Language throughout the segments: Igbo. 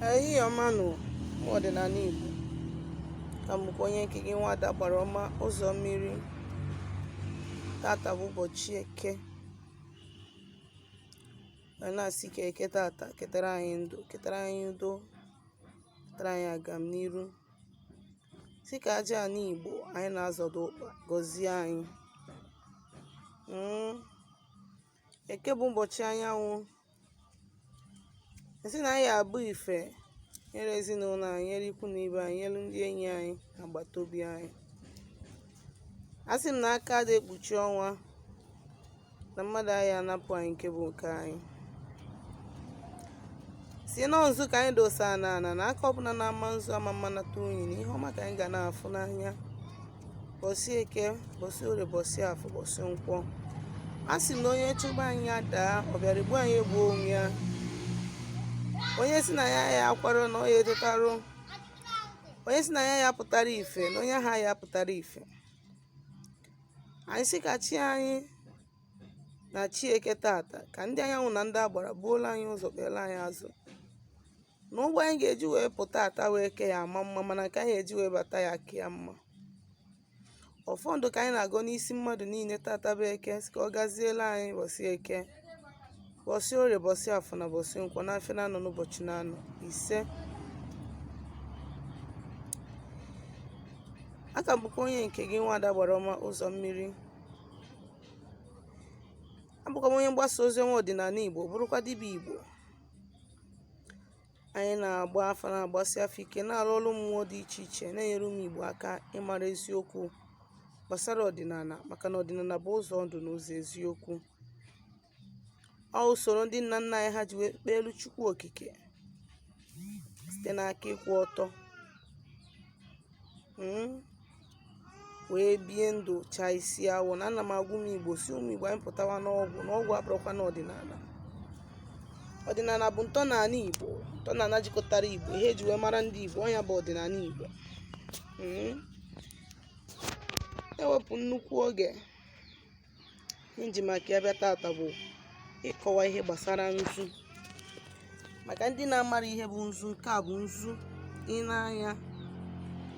Ehihie ọma nụ, ụmụ ọdịnala Igbo. Ka m bụkwa onye nke gị, Nwada Gbara Ọma Ụzọ Mmiri. Tata bụ ụbọchị Eke. Wee na-asị ka Eke tata ketara anyị ndụ, ketara anyị udo, ketara anyị agamniru. Sị ka aja ana Igbo anyị na-azọdo ụkpa gọzie anyị. Eke bụ ụbọchị anyanwụ. Sị na anyị abụ ife nyere ezinụlọ anyị, nyere ikwu na ibe anyị, nyere ndị enyi anyị na agbata obi anyị. A sị m na aka ada ekpuchi ọnwa, na mmadụ anyị anapụ anyị nke bụ nke anyị. Si nọ nzu ka anyị dosa na ana na aka ọbụla na-ama nzu ama mmanata unyi, na ihe ọma ka anyị ga na-afụ n'anya bọsị Eke, bọsị Orie, bọsị Afọ, bọsị Nkwọ. A sị m na onye chụba anyị ya daa, ọ bịara egbu anyị egbuo onwe ya. Onye si na ya ya akwaro na ọ ya etotarụ. Onye si na ya ya pụtara ife na onye ha ya pụtara ife. Anyị sị ka chi anyị na chi Eke tata, ka ndị anyanwụ na ndị agbara buola anyị ụzọ, kpeela anyị azụ, na ụgbọ anyị ga-eji wee pụta ata wee ke ya ama mma, mana nke anyị eji wee bata ya ke ya mma. Ọfọ ndụ ka anyị na-agọ n'isi mmadụ niile tata bụ Eke, sị ka ọ gaziela anyị bọsị Eke, bọsị Orie, bọsị Afọ na bọsị Nkwọ, n'afịa na-anọ n'ụbọchị na-anọ. Ise. Aka m bụkwa onye nke gị, Nwada Gbara Ọma Ụzọ Mmiri. Abụkwa m onye mgbasa ozi ọma ọdịnala Igbo, bụrụkwa dibịa Igbo. Anyị na-agba afa, na-agbasi afa ike, na-arụ ọrụ mmụọ dị iche iche, na-enyere ụmụ Igbo aka ịmara eziokwu gbasara ọdịnala, maka na ọdịnala bụ ụzọ ndụ na ụzọ eziokwu. Ọ usoro ndị nna nna anyị ha ji wee kpeelu Chukwu Okike site n'aka ịkwụ ọtọ, wee bie ndụ chaa isi awọ. Na ana m agwa ụmụ Igbo, si ụmụ Igbo anyị pụtawa n'ọgwụ, na ọgwụ abụrụkwa na ọdịnala. Ọdịnala bụ ntọala Igbo, ntọala jikọtara Igbo, ihe eji wee mara ndị Igbo, ọ nya bụ ọdịnala Igbo. Ewepụ nnukwu oge, ihe m ji maka ya bịa tata bụ ịkọwa ihe gbasara nzu, maka ndị na-amara ihe bụ nzu. Nke a bụ nzu. I nee anya,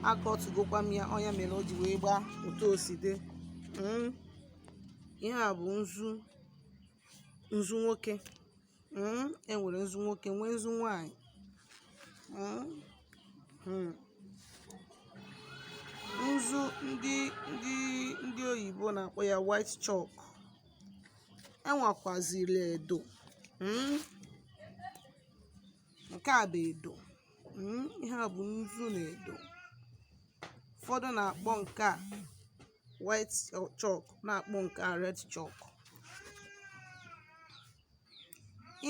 akọtugokwa m ya, ọ nya mere o ji wee gbaa otu o si dị. Ihe a bụ nzu, nzu nwoke. E nwere nzu nwoke, nwee nzu nwanyị. Nzu ndị oyibo na-akpọ ya white chalk. Enwekwaziri edo. Nke a bụ edo. Ihe a bụ nzu na edo. Ụfọdụ na-akpọ nke a white chalk, na-akpọ nke a red chalk.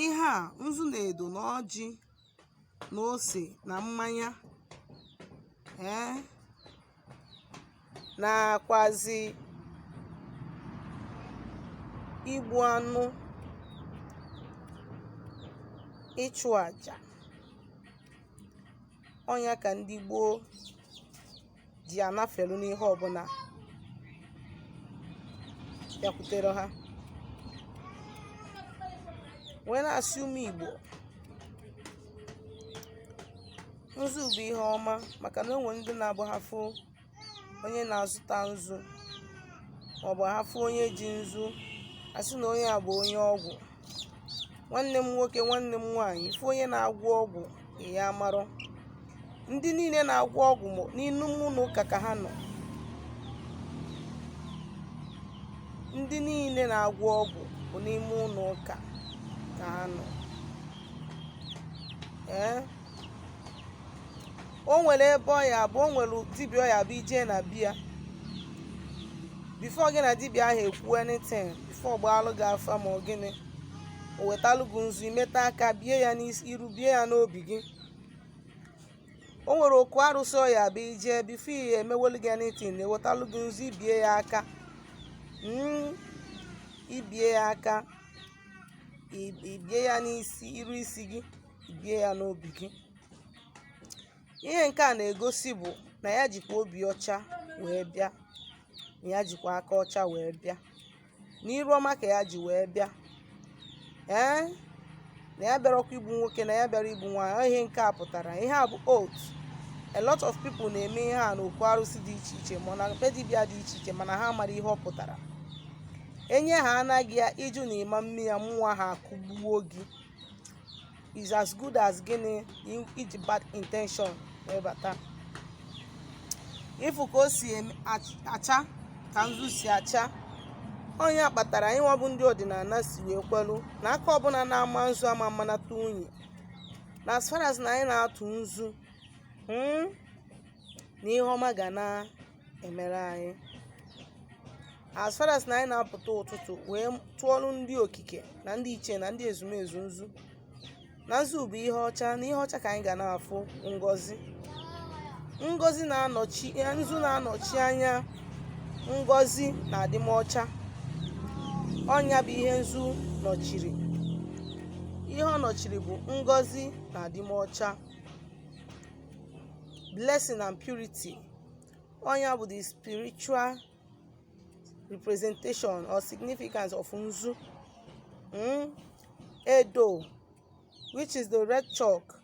Ihe a, nzu na edo na ọjị na ose na mmanya, ee, na-akwazi igbu anụ, ịchụ àjà, ọ nya ka ndị gboo ji anafelu n'ihe ọbụla bịakwutere ha. Wee na-asị ụmụ Igbo, nzu bụ ihe ọma, maka na o nwere ndị na-abụ ha fụ onye na-azụta nzu maọbụ ha fụ onye ji nzu, asị na onye a bụ onye ọgwụ. Nwanne m nwoke, nwanne m nwaanyị, ị fụ onye na-agwọ ọgwụ, ya marọ ndị niile na-agwọ ọgwụ n'ime ụlọ ụka ka ha nọ. Ndị niile na-agwọ ọgwụ bụ n'ime ụlọ ụka ka ha nọ. Ee, o nwere ebe ọ ya bụ, o nwere dibịa ọ ya bụ ije na be ya, before gị na dibịa ahụ ekwu anything, before gbaalụ gị afa ma ọ gịnị, o wetalụ gị nzu, imeta aka bie ya n'iru, bie ya n'obi gị. O nwere okwu arụsị ọ ya bụ ije, before ya emewelu gị anything, na-ewetalụ gị nzu, ibie ya aka, ibie ya aka, ibie ya n'isi iru isi gị, ibie ya n'obi gị. Ihe nke a na-egosi bụ na ya jikwa obi ọcha wee bịa, na ya jikwa aka ọcha wee bịa, n'iru ọma ka ya ji wee bịa. Ee, Na ya bịarakwa igbu nwoke, na ya bịara igbu nwaanyị. Ọ ihe nke a pụtara, ihe a bụ oath. A lot of people na-eme ihe a n'okwu arụsị dị iche iche, ma na be dibịa dị iche iche, mana ha amara ihe ọ pụtara. Enye ha anaghị ya ịjụ na ịma mme ya, mmụọ ha akụgbuo gị. Is as good as gịnị? Iji bad intention wee bata. Ịfụ ka o si acha, ka nzu si acha. Onye kpatara anyị nwa bụ ndị ọdịnala si wee kwelu na aka ọbụla na-ama nzu ama mmanata unyi, na as far as na anyị na-atụ nzu, na ihe ọma ga na-emere anyị. As far as na anyị na-apụta ụtụtụ wee tụọlụ ndị okike na ndị ichie na ndị ezumezu nzu, na nzu bụ ihe ọcha, na ihe ọcha ka anyị ga na-afụ. Ngozi, ngozi na-anọchi, nzu na-anọchi anya ngozi na adịmọcha. Ọnya bụ ihe nzu nọchiri. Ihe ọ nọchiri bụ ngozi na adịmọcha, blessing and purity. Ọnya bụ the spiritual representation or significance of nzu. Edo, which is the red chalk,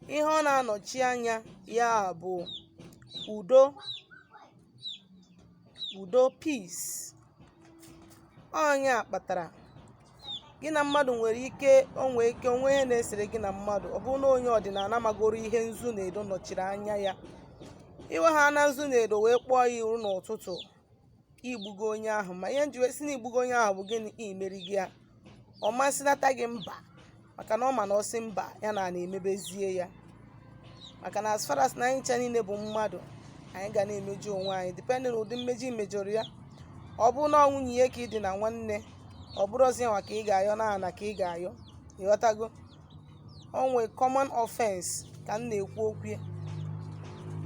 ihe ọ na-anọchi anya ya bụ udo, udo, peace. Ọnya kpatara gị na mmadụ nwere ike, o nwee ike onwe ihe na-esere gị na mmadụ, ọ bụrụ na onye ọdịnala magoro ihe nzu na edo nọchiri anya ya, iwe ha na nzu na edo wee kpọọ ya iru n'ụtụtụ, igbugo onye ahụ. Ma ihe nji wee sị na igbugo onye ahụ bụ gịnị? Imeri gị ya, ọ masịnata gị mba, maka na ọ ma na ọ sị mba ya na na-emebezie ya. Maka na as far as na anyị ncha niile bụ mmadụ, anyị ga na-emejọ onwe anyị, depending na ụdị mmejọ imejọrọ ya. Ọ bụrụ na ọ nwunye ya ka ị dị na nwanne, ọ bụrụzi nwa ka ị ga-ayọ na ana ka ị ga-ayọ. Ịghọtago? Onwe common offense ka m na-ekwu okwu ya.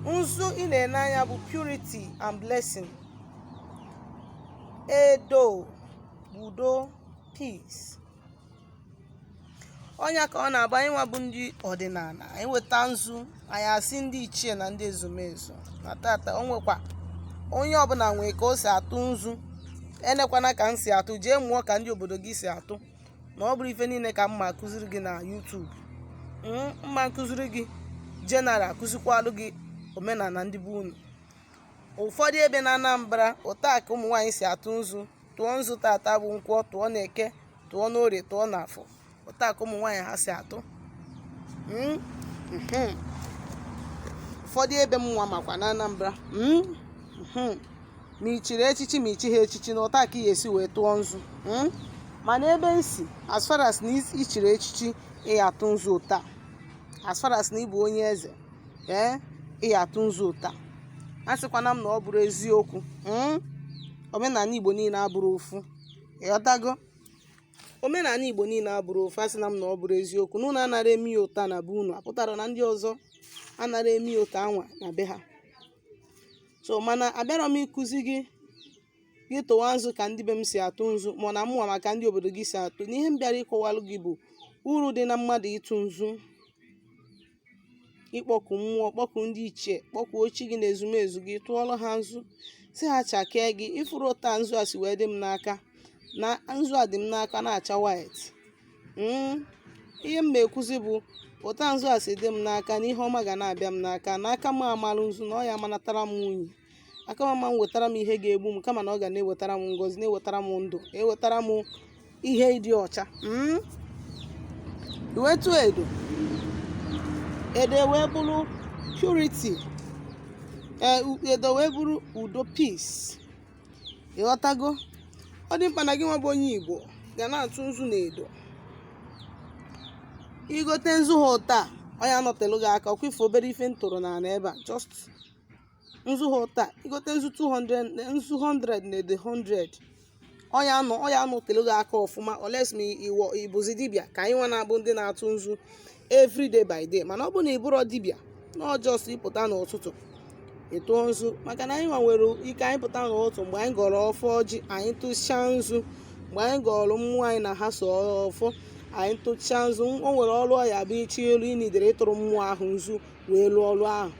Nzu ị na-ene anya bụ purity and blessing. Edo, udo, peace. Ọnya ka ọ na-abụ anyị nwa bụ ndị ọdịnala, anyị weta nzu, anyị asị ndị ichie na ndị ezumezu na tata. O nwekwa onye ọbụla nwee ka o si atụ nzu. Enekwana ka m si atụ, jee mụọ ka ndị obodo gị si atụ. Na ọ bụrụ ife niile ka mma akụziri gị na YouTube, mma nkụziri gị general, kụzikwalụ gị omenala ndị be unu. Ụfọdụ ebe na Anambra, ụta ka ụmụ nwaanyị si atụ nzu. Tụọ nzu tata bụ nkwọ, tụọ na Eke, tụọ n'Orie, tụọ n'Afọ. Ụta ka ụmụ nwaanyị ha si atụ. Ụfọdụ ebe m nwa makwa na Anambra, ma i chiri echichi, ma ichi ha echichi, na ụta ka ị ga-esi wee tụọ nzu. Mana ebe m si, as far as na i chiri echichi, ị atụ nzu ụta. As far as na ị bụ onye eze, ee, ị atụ nzu ụta. A sịkwana m na ọ bụrụ eziokwu, omenala Igbo niile abụrụ ofu. Ịghọtago? Omenala Igbo niile abụrụ ofu. Asị na m na ọ bụrụ eziokwu na unu anara eme ya ụta na be unu, apụtara na ndị ọzọ anara eme ya ụta anwa na be ha. So mana abịarọ m ịkụzi gị gị tụwa nzu ka ndị be m si atụ nzu, ma ọ na mụnwa maka ndị obodo gị si atụ. N'ihe m bịara ịkọwalụ gị bụ uru dị na mmadụ ịtụ nzu, ịkpọku mmụọ, kpọku ndị ichie, kpọkuo chi gị na ezumezu gị, tụọrọ ha nzu, si ha chakee gị. Ifuru ụta nzu a si wee dị m n'aka, na nzu a dị m n'aka na-acha white. Ihe m ma ekwuzi bụ ụta nzu a si dị m n'aka, na ihe ọma ga na-abịa m n'aka, n'aka m amalụ nzu, na ọ ya amanatara m nwunye aka m, ama m wetara m ihe ga-egbu m, kama na ọ ga na-ewetara m ngọzi, na-ewetara m ndụ, ewetara m ihe ịdị ọcha. Iwetu edo, edo wee bụrụ purity, ee, edo wee bụrụ udo, peace. Ịghọtago? Ọ dị mkpa na gị nwa bụ onye Igbo ga na-atụ nzu na edo. Igote nzu ha ụta, ọ ya nọtelu gị aka. Ọkwa ife obere ife m tụrụ n'ala ebe a, just nzu ha ụta. Igote nzu 200, nzu 100 na edo 100, ọ ya nọ, ọ ya nọtelu gị aka ọfụma, unless ma iwọ ịbụzi dibịa ka anyị nwa na-abụ ndị na-atụ nzu every day by day. Mana ọ bụ na ị bụrọ dibịa, na ọ just ịpụta n'ụtụtụ ịtụọ nzu, maka na anyị nwa nwere ike, anyị pụta n'ụtụtụ, mgbe anyị gọrọ ọfọ ọjị, anyị tụchaa nzu. Mgbe anyị gọrọ mmụọ anyị na ha so ọfọ, anyị tụchaa nzu. O nwere ọrụ ọ ya bụ ichi elu ịnidere ịtụrụ mmụọ ahụ nzu wee lụọ ọrụ ahụ.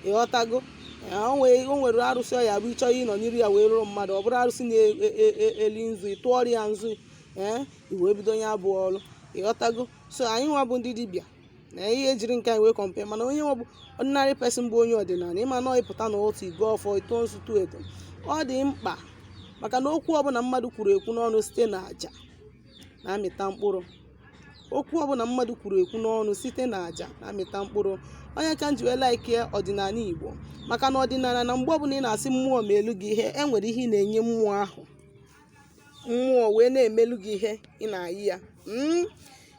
Ịghọtago? O nwere arụsị ọ ya bụ ịchọ ịnọ n'iru ya wee rụọ mmadụ, ọ bụrụ arụsị na-eli nzu, ịtụọrọ ya nzu, ee, i wee bido ya bụ ọrụ. Ịghọtago? So anyị nwa bụ ndị dibịa na ihe ejiri nke anyị wee compare, mana onye nwa bụ ordinary person bụ onye ọdịnala, ịma na ịpụta na otu igo ọfọ, ito nzu, tụ edo, ọ dị mkpa, maka na okwu ọbụla mmadụ kwuru ekwu n'ọnụ site na àjà na-amịta mkpụrụ. Okwu ọbụla mmadụ kwuru ekwu n'ọnụ site na àjà na-amịta mkpụrụ. Onye ka m ji wee like ọdịnala Igbo, maka na ọdịnala na mgbe ọbụla ị na-asị mmụọ ma elu gị ihe, e nwere ihe ị na-enye mmụọ ahụ, mmụọ wee na-emelu gị ihe ị na-ayị ya. Ị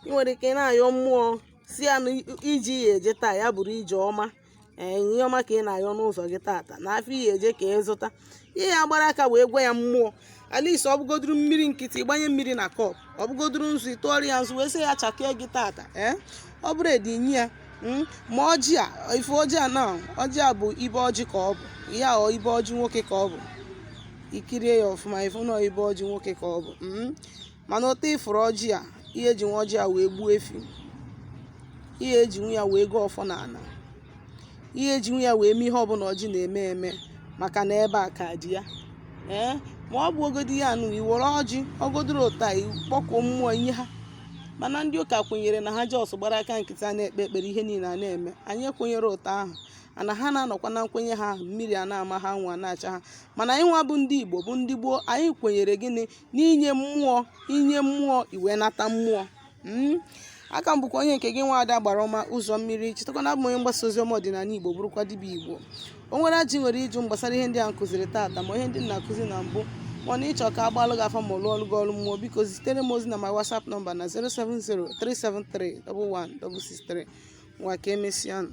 nwere ike ị na-ayọ mmụọ si ya na iji ya eje taa, ya bụrụ ije ọma. Ee, ihe ọma ka ị na-ayọ n'ụzọ gị tata, na afọ ihe eje ka ị zụta ihe ya gbara aka wee gwa ya mmụọ alisi. Ọ bụgoduru mmiri nkịtị, gbanye mmiri na cup, ọ bụgoduru nzu, ịtụọrọ ya nzu wee sị ya chakee gị tata. Ee, ọ bụrụ edinye ya, ma ọjị a, ife ọjị a na ọjị a bụ ibe ọjị ka ọ bụ ya, ọ ibe ọjị nwoke ka ọ bụ. Ikirie ya ọfụma, ifu na ibe ọjị nwoke ka ọ bụ. Mana ụtọ ifuru ọjị a, ihe eji nwa ọjị a wee gbuo efi, ihe eji nwa ya wee gọọ ọfọ n'ala, ihe eji nwa ya wee mee ihe ọbụla ọjị na-eme eme, maka na ebe a ka dị ya. Ee, ma ọ bụ ogodi ya nụ, iwere ọjị ọgodoro ụta kpọkuo mmụọ nye ha. Mana ndị ụka kwenyere na ha just gbara aka nkịtị a na-ekpe ekpere, ihe niile a na-eme. Anyị ekwenyere ụtọ ahụ ana ha na-anọkwa na nkwenye ha ahụ, mmiri a na-ama ha, anwụ a na-acha ha. Mana anyị nwa bụ ndị Igbo, bụ ndị gboo, anyị kwenyere gịnị? N'inye mmụọ. Inye mmụọ, iwe nata mmụọ. Aka m bụkwa onye nke gị, nwaada gbara ọma ụzọ mmiri. Chetakwa na abụ m onye mgbasa ozi ọma ọdịnala Igbo, bụrụkwa dibịa Igbo. O nwere ajụ nwere ịjụ m gbasara ihe ndị a nkụziri taata, ma ihe ndị m na-akụzi na mbụ, ma ọ na ịchọ ka agbalụ gị afa ma lụọ ọlụ gị ọrụ mmụọ, biko zitere m ozi na my WhatsApp number na 07037311663. Nwa, ka emesịanụ.